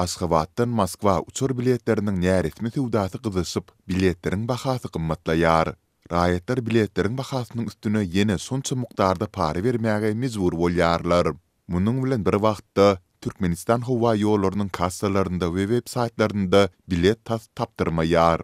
Aşgabatdan Moskwa uçar biletleriniň näresmi söwdasy gyzyşyp, biletleriň bahasy gymmatlaýar. Raýatlar biletleriň bahasynyň üstüne ýene şonça mukdarda para bermäge mejbur bolýarlar. Munuň bilen bir wagtda, Türkmenistan howa ýollarynyň kassalarynda we web-saýtlarynda bilet tas tapdyrmaýar.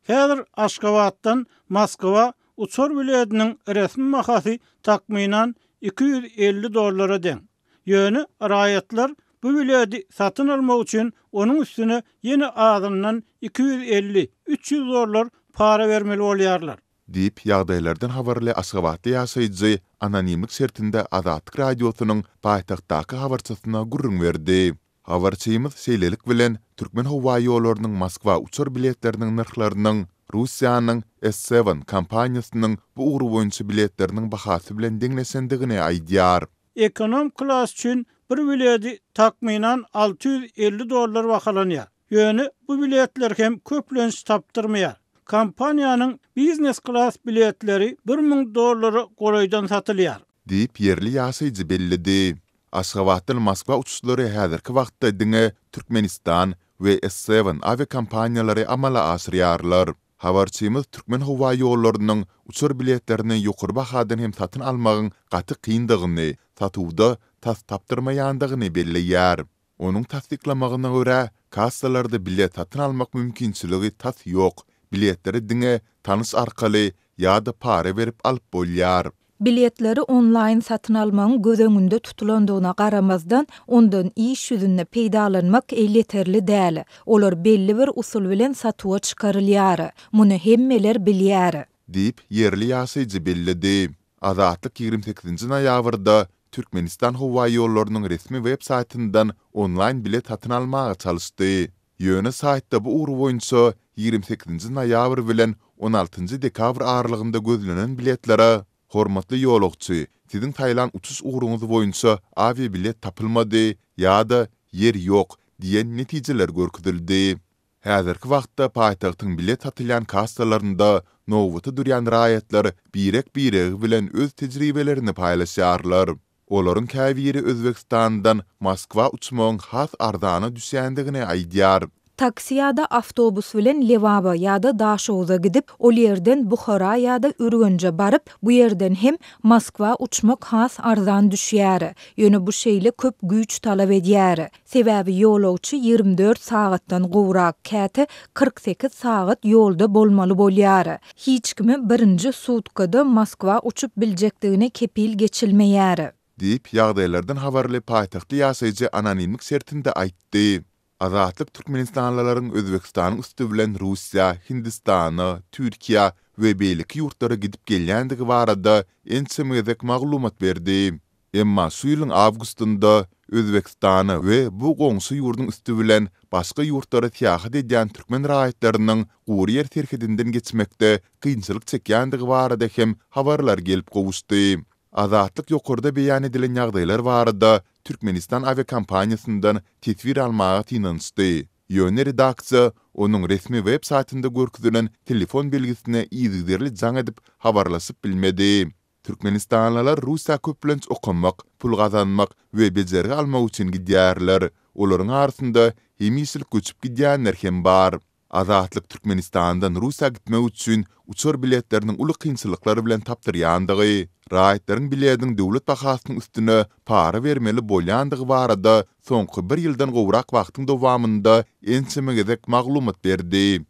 Häzir Aşgabatdan Moskwa uçar biletiniň resmi bahasy takmynan 250 dollara deň. Ýöne raýatlar bu bileti satyn almak üçin onuň üstüne ýene azyndan 250, 300 dollar para bermeli bolýarlar. Diýip, ýagdaýlardan habarly aşgabatly ýaşaýjy anonimlik şertinde Azatlyk Radiosynyň paýtagtdaky habarçysyna gürrüň berdi. Habarçymyz şeýlelik bilen, Türkmenhowaýollarynyň Moskwa uçar biletleriniň nyrhlarynyň Russiýanyň S-Seven kompaniýasynyň bu ugur boýunça biletleriniň bahasy bilen deňleşendigini aýdýar. Ekonom klas üçin bir biledi takmynan 650 dollar bahalanýar. Ýöne bu biletler hem köplenç tapdyrmaýar. Kompaniýanyň biznes klas biletleri 1000 dollara golaýdan satylýar. Diýip, ýerli ýaşaýjy belledi. Aşgabatdan Moskwa uçuşlary häzirki wagtda diňe Türkmenistan we S-Seven awiakompaniýalary amala aşyrýarlar. Habarçymyz Türkmenhowaýollarynyň uçar biletlerini ýokary bahadan hem satyn almagyň gaty kyndygyny, satuwda tas tapdyrmaýandygyny belleýär. Onuň tassyklamagyna görä, kassalarda bilet satyn almak mümkinçiligi tas ýok, biletleri diňe tanyş arkaly ýa-da para berip alyp bolýar. Biletleri onlaýn satyn almagyň göz öňünde tutulandygyna garamazdan, ondan iş ýüzünde peýdalanmak elýeterli däl. Olar belli bir usul bilen satuwa çykarylýar. Muny hemmeler bilýär. Diýip, ýerli ýaşaýjy belledi. Azatlyk 28 noýabrda Türkmenistan howaýollarynyň resmi web saýtyndan onlaýn bilet satyn almaga çalyşdy. Ýöne saýtda bu ugur boýunça 28-nji noýabr bilen on altynjy dekabr aralygynda gözlenen biletlere Hormatly ýolagçy, siziň saýlan uçuş ugruňyz boýunça awiabilet tapylmady ýa-da ýer ýok diýen netijeler görkezildi. Häzirki wagtda paýtagtyň bilet satylýan kassalarynda nobata durýan raýatlar birek-biregi bilen öz tejribelerini paýlaşýarlar. Olaryň käbiri Özbegistandan Moskwa uçmagyň has arzana düşýändigini aýdýar. Taksi ýa-da awtobus bilen Lebaba ýa-da Daşoguza gidip, ol ýerden Buhara ýa-da Ürgenje baryp, bu ýerden hem Moskwa uçmak has arzan düşýär. Ýöne bu şeýle köp güýç talap edýär. Sebäbi ýolagçy 24 sagatdan gowrak, käte 48 sagat ýolda bolmaly bolýar. Hiç kime birinji sutkada Moskwa uçup biljekdigine kepil geçilmeýär. Diýip, ýagdaýlardan habarly paýtagtly ýaşaýjy anonimlik şertinde aýtdy. Azatlyk türkmenistanlylaryň Özbegistanyň üsti bilen Russiýa, Hindistana, Türkiýä we beýleki ýurtlara gidip gelýändigi barada ençeme gezek maglumat berdi. Emma şu ýylyň awgustynda Özbegistana we bu goňşy ýurduň üsti bilen başga ýurtlara syýahat edýän türkmen raýatlarynyň gury ýer serhedinden geçmekde kynçylyk çekýändigi barada hem habarlar gelip gowuşdy. Azatlyk ýokarda beýan edilen ýagdaýlar barada Türkmenistan awiakompaniýasyndan teswir almaga synanyşdy. Ýöne redaksiýa onuň resmi web saýtynda görkezilen telefon belgisine yzygiderli jaň edip habarlaşyp bilmedi. Türkmenistanlylar Russiýa köplenç okamak, pul gazanmak we bejergi almak üçin gidýärler. Olaryň arasynda hemişelik göçüp gidýänler hem bar. Azatlyk Türkmenistandan Russiýa gitmek üçin uçar biletleriniň uly kynçylyklar bilen tapdyrýandygy, raýatlaryň bilediň döwlet bahasynyň üstüne para bermeli bolýandygy barada soňky bir ýyldan gowrak wagtyň dowamynda ençeme gezek maglumat berdi.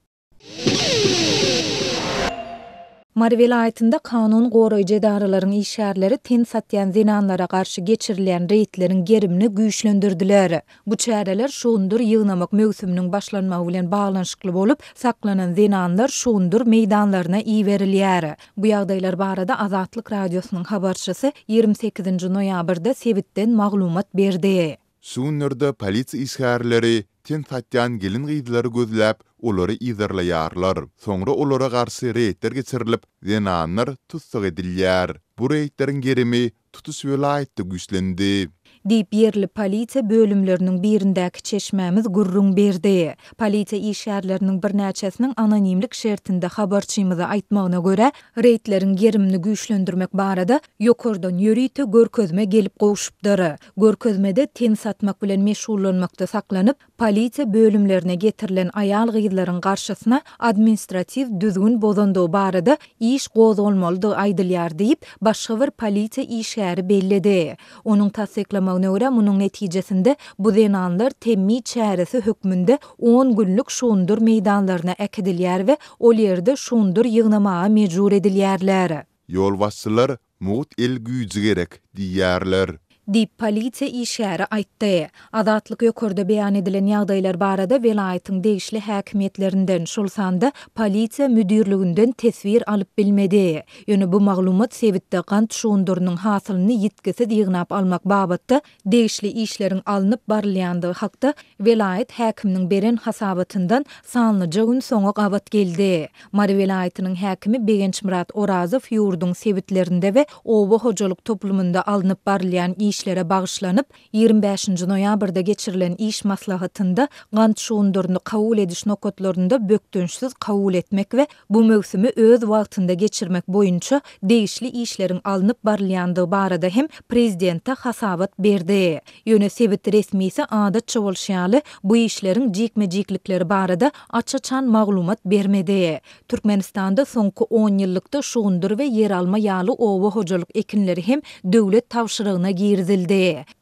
Mary welaýatynda kanun goraýjy edaralaryň işgärleri ten satýan zenanlara garşy geçirilýän reýdleriň gerimini güýçlendirdiler. Bu çäreler şugundyr ýygnamak möwsüminiň başlanmagy bilen baglanyşykly bolup, saklanan zenanlar şugundyr meýdanlaryna iberilýär. Bu ýagdaýlar barada Azatlyk Radiosynyň habarçysy 28-nji noýabrda sebitden maglumat berdi. Şu günlerde polisiýa işgärleri ten satýan gelin-gyzlary gözläp, olary yzarlaýarlar. Soňra olara garşy reýdler geçirilip, zenanlar tussag edilýär. Bu reýdleriň gerimi tutuş welaýatda güýçlendi. Diýip, ýerli polisiýa bölümleriniň birindäki çeşmämiz gürrüň berdi. Polisiýa işgärleriniň birnäçesiniň anonimlik şertinde habarçymyza aýtmagyna görä, reýdleriň gerimini güýçlendirmek barada ýokardan ýörite görkezme gelip gowşupdyr. Görkezmede ten satmak bilen meşgullanmakda saklanyp, polisiýa bölümlerine getirilen aýal-gyzlaryň garşysyna administratiw düzgün bozandygy barada iş gozgalmalydygy aýdylýar diýip, başga bir polisiýa işgäri belledi. Onuň tassyklamagyna görä, munuň netijesinde bu zenanlar temmi çäresi hökmünde on günlük şugundyr meýdanlaryna äkidilýär we ol ýerde şugundyr ýygnamaga mejbur edilýärler. Ýolbaşçylar Mugt el güýji gerek diýýärler. Diýip, polisiýa işgäri aýtdy. Azatlyk ýokarda beýan edilen ýagdaýlar barada welaýatyň degişli häkimiýetlerinden, şol sanda polisiýa müdirliginden teswir alyp bilmedi. Ýöne bu maglumat sebitde gant şugundyrynyň hasylyny ýitgisiz ýygnap almak babatda degişli işleriň alnyp barylýandygy hakda welaýat häkiminiň beren hasabatyndan sanlyja gün soňa gabat geldi. Mary welaýatynyň häkimi Begençmyrat Orazow ýurduň sebitlerinde we oba hojalyk toplumynda alnyp barylýan işlere bagyşlanyp, 25-nji noýabrda geçirilen iş maslahatynda gant şugundyryny kabul ediş nokatlarynda bökdençsiz kabul etmek we bu möwsümi öz wagtynda geçirmek boýunça degişli işleriň alnyp barylýandygy barada hem prezidente hasabat berdi. Ýöne sebit resmisi adatça bolşy ýaly, bu işleriň jikme-jiklikleri barada aç-açan maglumat bermedi. Türkmenistanda soňky onýyllykda şugundyr we ýeralma ýaly oba hojalyk ekinleri hem döwlet tabşyrygyna girizildi.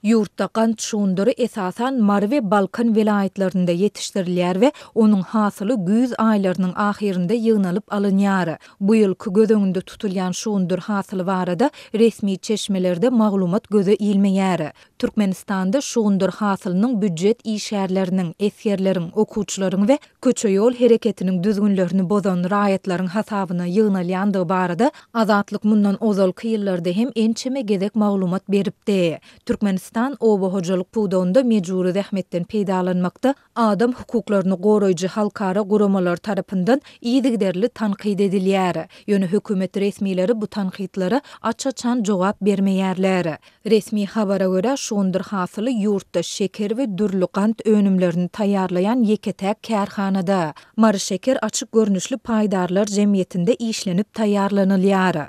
Ýurtda gant şugundyry esasan Mary we Balkan welaýatlarynda ýetişdirilýär we onuň hasyly güýz aýlarynyň ahyrynda ýygnalyp alynýar. Bu ýylky göz öňünde tutulýan şugundyr hasyly barada resmi çeşmelerde maglumat göze ilmeýär. Türkmenistanda şugundyr hasylynyň býujet işgärleriniň, esgerleriň, okuwçylaryň we köçe-ýol hereketiniň düzgünlerini bozan raýatlaryň hasabyna ýygnalýandygy barada Azatlyk mundan ozalky ýyllarda hem ençeme gezek maglumat beripdi. Türkmenistan oba hojalyk pudagynda mejbury zähmetden peýdalanmakda adam hukuklaryny goraýjy halkara guramalar tarapyndan yzygiderli tankyt edilýär. Ýöne hökümet resmileri bu tankytlara aç-açan jogap bermeýärler. Resmi habara görä, şugundyr hasyly ýurtda şeker we dürli gant önümlerini taýýarlaýan ýeke-täk kärhanada, Maryşeker açyk görnüşli paýdarlar jemgyýetinde işlenip taýýarlanylýar.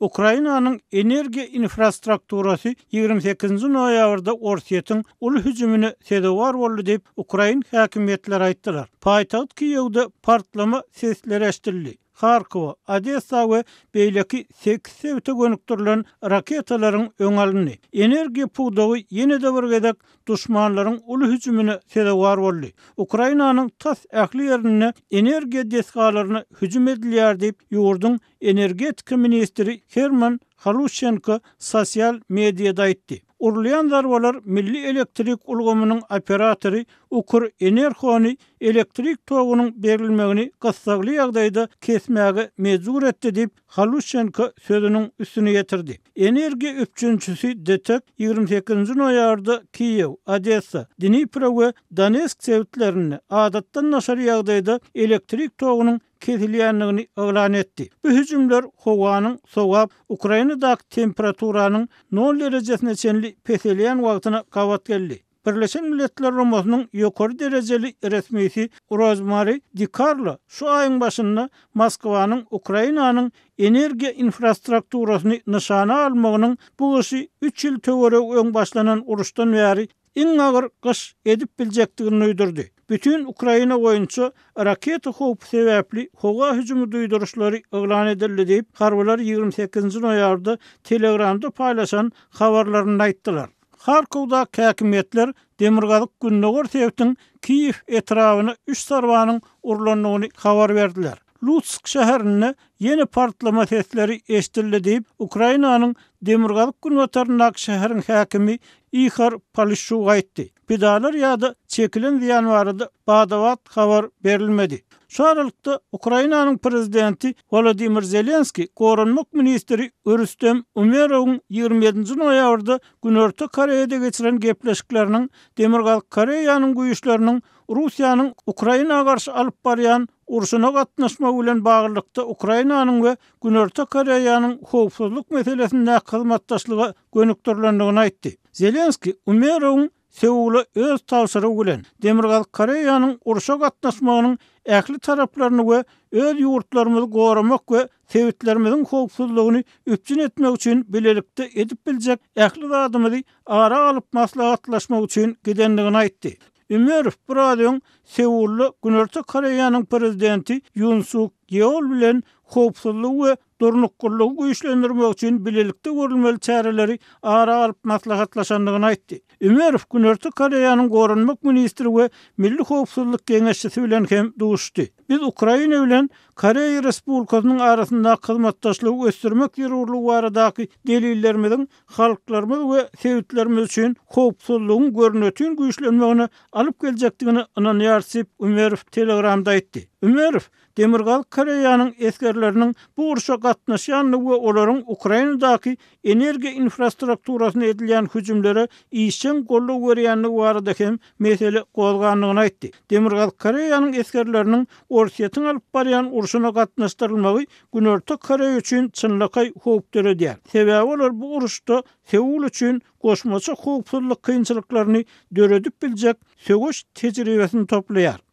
Ukrainanyň energiýa infrastrukturasy 28-nji noýabrda Orsýetiň uly hüjümine sezewar boldy diýip, ukrain häkimiýetleri aýtdylar. Paýtagt Kiýewde partlama sesleri eşidildi. Harkowa, Odessa we beýleki sekiz sebite gönükdirilen raketalaryň öňi alyndy. Energiýa pudagy ýene-de bir gezek duşmanlaryň uly hüjümine sezewar boldy. Ukrainanyň tas ähli ýerinde energiýa desgalaryna hüjüm edilýär diýip, ýurduň energetika ministri Herman Haluşçenko sosial mediada aýtdy. Urulýan zarbalar milli elektrik ulgamynyň operatory Ukrenerhony elektrik togunyň berilmegini gyssagly ýagdaýda kesmäge mejbur etdi diýip, Haluşçenko sözüniň üstüni ýetirdi. Energiýa üpjünçisi DTEK 28-nji noýabrda Kiýew, Odessa, Dnipro we Donetsk sebitlerinde adatdan daşary ýagdaýda elektrik togunyň kesilýändigini yglan etdi. Bu hüjümler howanyň sowap, Ukrainadaky temperaturanyň nol derejesine çenli peselýän wagtyna gabat geldi. Birleşen Milletler Guramasynyň ýokary derejeli resmisi Rozmari DiKarlo şu aýyň başynda Moskwanyň Ukrainanyň energiýa infrastrukturasyny nyşana almagynyň bu gyşy üç ýyl töweregi öň başlanan uruşdan bäri iň agyr gyş edip biljekdigini duýdurdy. Bütin Ukraina boýunça raketa howpy sebäpli howa hüjümi duýduryşlary yglan edildi diýip, harbylar 28-nji noýabrda Telegramda paýlaşan habarlarynda aýtdylar. Harkowdaky häkimiýetler demirgazyk-gündogar sebitiň Kiýew etrabyna üç zarbanyň urlandygyny habar berdiler. Lutsk şäherinde ýene partlama sesleri eşidildi diýip, Ukrainanyň demirgazyk-günbataryndaky şäheriň häkimi Ihor Polişçuk aýtdy. Pidalar ýa-da çekilen zyýan barada bada-bat habar berilmedi. Şu aralykda, Ukrainanyň prezidenti Wolodymyr Zelenskiý goranmak ministri Rüstem Umerowyň 27-nji noýabrda Günorta Koreýada geçiren gepleşikleriniň Demirgazyk Koreýanyň güýçleriniň Russiýanyň Ukraina garşy alyp barýan urşuna gatnaşmagy bilen baglylykda Ukrainanyň we Günorta Koreýanyň howpsuzlyk meselesindäki hyzmatdaşlyga gönükdirilendigini aýtdy. Zelenskiý Umerowyň Seula öz tabşyrygy bilen Demirgazyk Koreýanyň urşa gatnaşmagynyň ähli taraplaryny we öz ýurtlarymyzy goramak we sebitlerimiziň howpsuzlygyny üpjün etmek üçin bilelikde edip biljek ähli zadymyzy ara alyp maslahatlaşmak üçin gidendigini aýtdy. Ümerow biraz öň Seulda Günorta Koreýanyň prezidenti Ýun Suk Ýeol bilen howpsuzlygy we durnuklylygy güýçlendirmek üçin bilelikde görülmeli çäreleri ara alyp maslahatlaşandygyny aýtdy. Ümerow Günorta Koreýanyň goranmak ministri we Milli howpsuzlyk geňeşçisi bilen hem duşuşdy. Biz Ukraina bilen Koreýa Respublikasynyň arasyndaky hyzmatdaşlygy ösdürmek zerurlygy baradaky delillerimiziň halklarymyz we sebitlerimiz üçin howpsuzlygyň görnetin güýçlenmegine alyp geljekdigine ynanýarys diýip, Umerow Telegramda aýtdy. Umerow Demirgazyk Koreýanyň esgerleriniň bu urşa gatnaşýandygy we olaryň Ukrainadaky energiýa infrastrukturasyna edilýän hüjümlere işjeň goldaw berýändigi barada hem mesele gozgandygyny aýtdy. Demirgazyk Koreýanyň esgerleriniň Orsýetiň alyp barýan urşuna gatnaşdyrylmagy Günorta Koreýa üçin çynlakaý howp döredýär. Sebäbi olar bu uruşda Seul üçin goşmaça howpsuzlyk kynçylyklaryny döredip biljek söweş tejribesini toplaýar.